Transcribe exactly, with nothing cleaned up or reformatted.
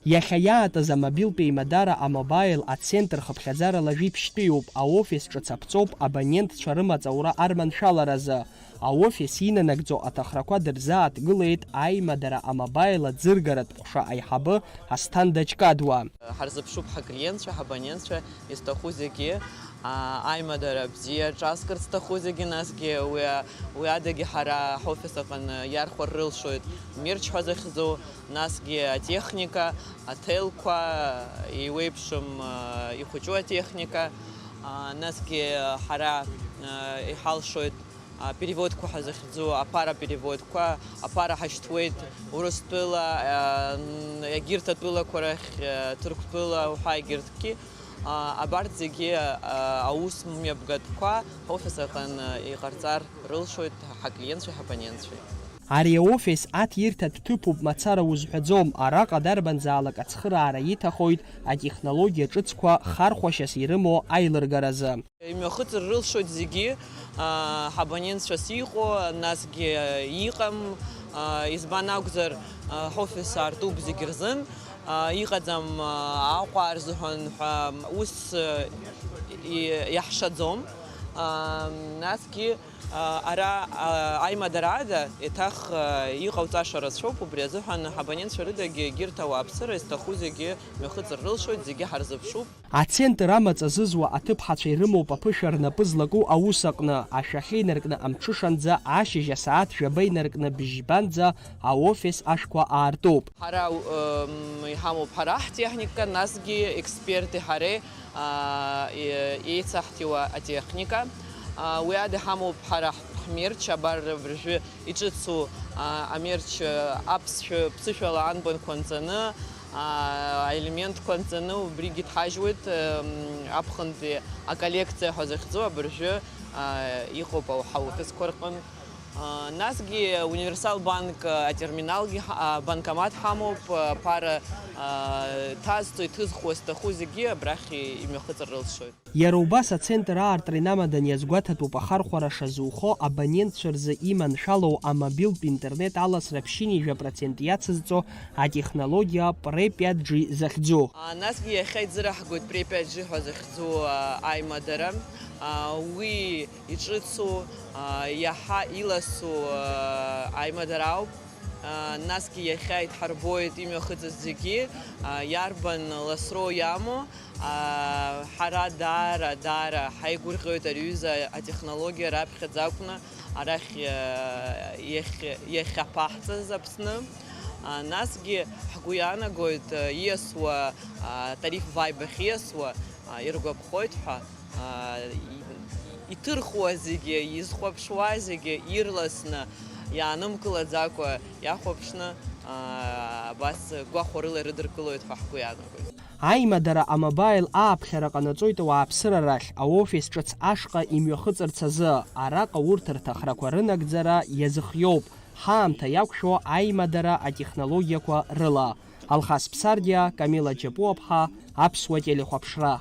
Иахьа иаатыз амобилтә еимадара А-Мобаил ацентр хыԥхьаӡарала жәиԥшьтәиуп, аофис ҿыц аԥҵоуп абонентцәа рымаҵ аура арманшәаларазы. Аофис инанагӡо аҭахрақәа дырзааҭгылеит аимадара А-Мобаил аӡыргаратә ҟәша аиҳабы Асҭанда Ҷкадуа. Ҳарзыԥшуп ҳаклиентцәа, ҳабонентцәа, изҭаху зегьы, а, аимадара бзиа ҿаскырц зҭаху зегьы, насгьы уи, уи адагьы ҳара ҳофис аҟны иархәар рылшоит мерч ҳәа захьӡу, насгьы атехника, аҭелқәа, еиуеиԥшым, а, ихәыҷу атехника, а, насгьы ҳара, а, иҳалшоит, а, переводқәа ҳәа захьӡу, аԥара переводқәа, аԥара ҳашьҭуеит Урыстәыла, а, н-, егьырҭ атәылақәа рахь, а, Ҭырқәтәыла уҳәа егьырҭгьы. А, абарҭ зегьы, а, аус мҩаԥгатәқәа ҳофис аҟны иҟарҵар рылшоит ҳаклиентцәеи ҳабонентцәеи. Ари аофис аҭирҭатә ҭыԥуп мацара узҳәаӡом, араҟа дарбанзаалак ацхыраара иҭахоит атехнологиа ҿыцқәа хархәашьас ирымоу аилыргаразы. Имҩахыҵыр рылшоит зегьы, а, ҳабонентцәас иҟоу, насгьы иҟам, а, избан акәзар, а, ҳофис аартуп зегь рзын, а, иҟаӡам, а, Аҟәа рзыҳәан ҳәа ус, а, и-, иаҳшаӡом. А, насгьы, а, ара, а, аимадара ада еиҭах, а, иҟауҵаша рацәоуп, убри азыҳәан ҳабонентцәа рыдагьы егьырҭ ауааԥсыра изҭаху зегьы мҩахыҵыр рылшоит, зегьы ҳарзыԥшуп. Ацентр амаҵ азызуа аҭыԥҳацәа ирымоуп аԥышәа рнапы злаку аус аҟны, ашәахьа инаркны амҽышанӡа ашьыжь асааҭ жәаба инаркны бжьбанӡа аофис ашәқәа аартуп. Ҳара, м, иҳамоуп ҳара ҳтехника, насгьы експерти ҳареи, а, е-, еицаҳтиуа атехника. А, уи ада иҳамоуп ҳара ҳ-, ҳмерч, абар абыржәы иҿыцу, а, амерч, а, аԥсшәа ԥсышәала анбанқәа нҵаны, а, аелементқәа нҵаны, убригьы иҭҳажьуеит, м, аԥхынтәи аколлекциа ҳәа захьӡу абыржәы, а, иҟоуп ау-, ҳаофисқәа рҟынтә. А, насгьы Универсал Банк, а, атерминалгьы ҳа-, а, банкомат ҳамоуп, а, ԥара, а, ҭазҵо, иҭызхуа зҭаху зегьы абрахь имҩахыҵыр рылшоит. Иара убас ацентр аартра инамадан иазгәаҭатәуп ахархәара шазухо абонентцәа рзы иманшәалоу амобилтә интернет аласра ԥшьынҩажәа процент иацызҵо атехнологиа Пре пять G захьӡу. А, насгьы иахьа иӡыраҳгоит Пре пять G ҳәа захьӡу, а, аимадара. А, уи иҿыцу, а, иаҳа иласу, а, аимадара ауп. А, насгьы иахьа идҳарбоит имҩахыҵыз зегьы, а, иарбан ласроу иамоу. А, ҳара даара, даара ҳаигәырӷьоит ари аҩыза атехнологиа раԥхьаӡа акәны арахь, а, иахь-, иахьаԥаҳҵаз Аԥсны. А, насгьы ҳгәы иаанагоит, а, ииасуа, а, тариф Вайб ахь ииасуа, а, иргәаԥхоит ҳәа. А, и-, иҭырхуа зегьы, изхәаԥшуа зегьы ирласны иаанымкылаӡакәа иахәаԥшны, а, абас гәахәарыла ирыдыркылоит ҳәа ҳгәы иаанагоит. Аимадара А-Мобаил ааԥхьара ҟанаҵоит ауааԥсыра рахь, аофис ҿыц ашҟа имҩахыҵырц азы. Араҟа урҭ рҭахрақәа рынагӡара иазыхиоуп, ҳаамҭа иақәшәо аимадара атехнологиақәа рыла. Алхас Ԥсардиа, Камила Џьапуаԥҳа, Аԥсуа телехәаԥшра.